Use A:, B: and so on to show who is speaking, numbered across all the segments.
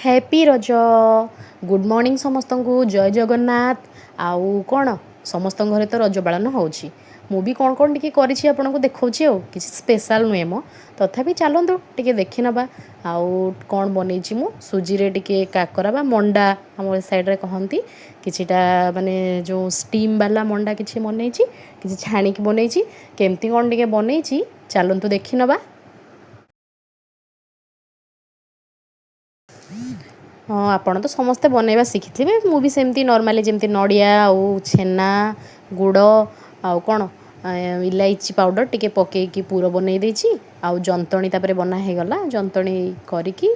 A: Happy Raja. Good morning ସମସ୍ତଙ୍କୁ, ଜୟ ଜଗନ୍ନାଥ। ଆଉ କ'ଣ, ସମସ୍ତଙ୍କ ଘରେ ତ ରଜ ପାଳନ ହେଉଛି। ମୁଁ ବି କ'ଣ କ'ଣ ଟିକେ କରିଛି ଆପଣଙ୍କୁ ଦେଖାଉଛି। ଆଉ କିଛି ସ୍ପେଶାଲ୍ ନୁହେଁ ମ, ତଥାପି ଚାଲନ୍ତୁ ଟିକେ ଦେଖିନେବା। ଆଉ କ'ଣ ବନେଇଛି ମୁଁ? ସୁଜିରେ ଟିକେ କାକରା ବା ମଣ୍ଡା ଆମ ଏ ସାଇଡ଼୍ରେ କହନ୍ତି। କିଛିଟା ମାନେ ଯେଉଁ ଷ୍ଟିମ୍ ବାଲା ମଣ୍ଡା କିଛି ବନେଇଛି, କିଛି ଛାଣିକି ବନେଇଛି। କେମିତି କ'ଣ ଟିକେ ବନେଇଛି, ଚାଲନ୍ତୁ ଦେଖିନେବା। ହଁ, ଆପଣ ତ ସମସ୍ତେ ବନେଇବା ଶିଖିଥିବେ। ମୁଁ ବି ସେମିତି ନର୍ମାଲି ଯେମିତି ନଡ଼ିଆ ଆଉ ଛେନା, ଗୁଡ଼ ଆଉ କ'ଣ ଇଲାଇଚି ପାଉଡ଼ର ଟିକେ ପକେଇକି ପୁର ବନେଇ ଦେଇଛି। ଆଉ ଯନ୍ତଣୀ ତାପରେ ବନା ହେଇଗଲା। ଯନ୍ତଣୀ କରିକି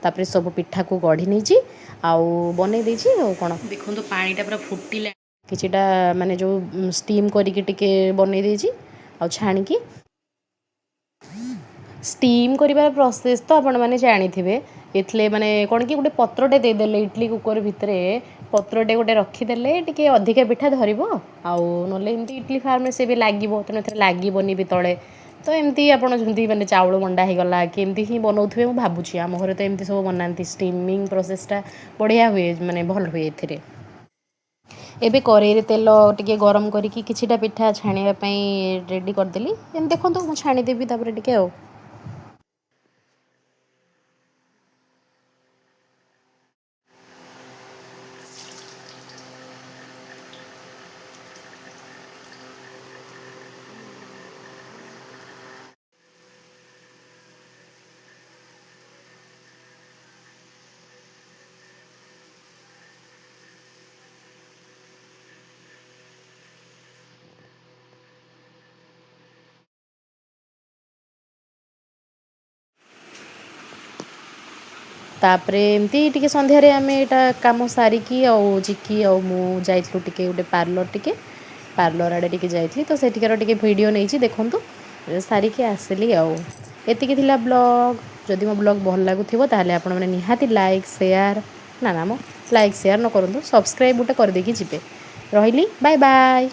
A: ତାପରେ ସବୁ ପିଠାକୁ ଗଢ଼ି ନେଇଛି ଆଉ ବନେଇ ଦେଇଛି। ଆଉ କ'ଣ,
B: ଦେଖନ୍ତୁ, ପାଣିଟା ପୁରା ଫୁଟିଲା।
A: କିଛିଟା ମାନେ ଯେଉଁ ଷ୍ଟିମ୍ କରିକି ଟିକେ ବନେଇ ଦେଇଛି ଆଉ ଛାଣିକି। ଷ୍ଟିମ୍ କରିବାର ପ୍ରୋସେସ୍ ତ ଆପଣମାନେ ଜାଣିଥିବେ। ଏଥିରେ ମାନେ କ'ଣ କି, ଗୋଟେ ପତ୍ରଟେ ଦେଇଦେଲେ, ଇଡ଼ଲି କୁକର୍ ଭିତରେ ପତ୍ରଟେ ଗୋଟେ ରଖିଦେଲେ ଟିକେ ଅଧିକା ପିଠା ଧରିବ। ଆଉ ନହେଲେ ଏମିତି ଇଡ଼ଲି ଫାର୍ମରେ ସେ ବି ଲାଗିବ, ତେଣୁ ଏଥିରେ ଲାଗିବନି ବି ତଳେ। ତ ଏମିତି ଆପଣ ଯେମିତି ମାନେ ଚାଉଳ ମଣ୍ଡା ହେଇଗଲା କି ଏମିତି ହିଁ ବନଉଥିବେ ମୁଁ ଭାବୁଛି। ଆମ ଘରେ ତ ଏମିତି ସବୁ ବନାନ୍ତି। ଷ୍ଟିମିଂ ପ୍ରୋସେସ୍ଟା ବଢ଼ିଆ ହୁଏ, ମାନେ ଭଲ ହୁଏ ଏଥିରେ। ଏବେ କରେଇରେ ତେଲ ଟିକେ ଗରମ କରିକି କିଛିଟା ପିଠା ଛାଣିବା ପାଇଁ ରେଡ଼ି କରିଦେଲି। ଏମିତି ଦେଖନ୍ତୁ, ମୁଁ ଛାଣିଦେବି ତାପରେ ଟିକେ। ଆଉ ତାପରେ ଏମିତି ଟିକେ ସନ୍ଧ୍ୟାରେ ଆମେ ଏଇଟା କାମ ସାରିକି ଆଉ ଚିକି ଆଉ ମୁଁ ଯାଇଥିଲୁ ଟିକେ ଗୋଟେ ପାର୍ଲର, ଟିକେ ପାର୍ଲର ଆଡ଼େ ଟିକେ ଯାଇଥିଲି। ତ ସେଠିକାର ଟିକେ ଭିଡ଼ିଓ ନେଇଛି, ଦେଖନ୍ତୁ। ସାରିକି ଆସିଲି। ଆଉ ଏତିକି ଥିଲା ବ୍ଲଗ୍। ଯଦି ମୋ ବ୍ଲଗ୍ ଭଲ ଲାଗୁଥିବ, ତାହେଲେ ଆପଣମାନେ ନିହାତି ଲାଇକ୍, ସେୟାର, ନା ନା, ମୋ ଲାଇକ୍ ସେୟାର ନ କରନ୍ତୁ, ସବସ୍କ୍ରାଇବ୍ ଗୋଟେ କରିଦେଇକି ଯିବେ। ରହିଲି, ବାଏ ବାଏ।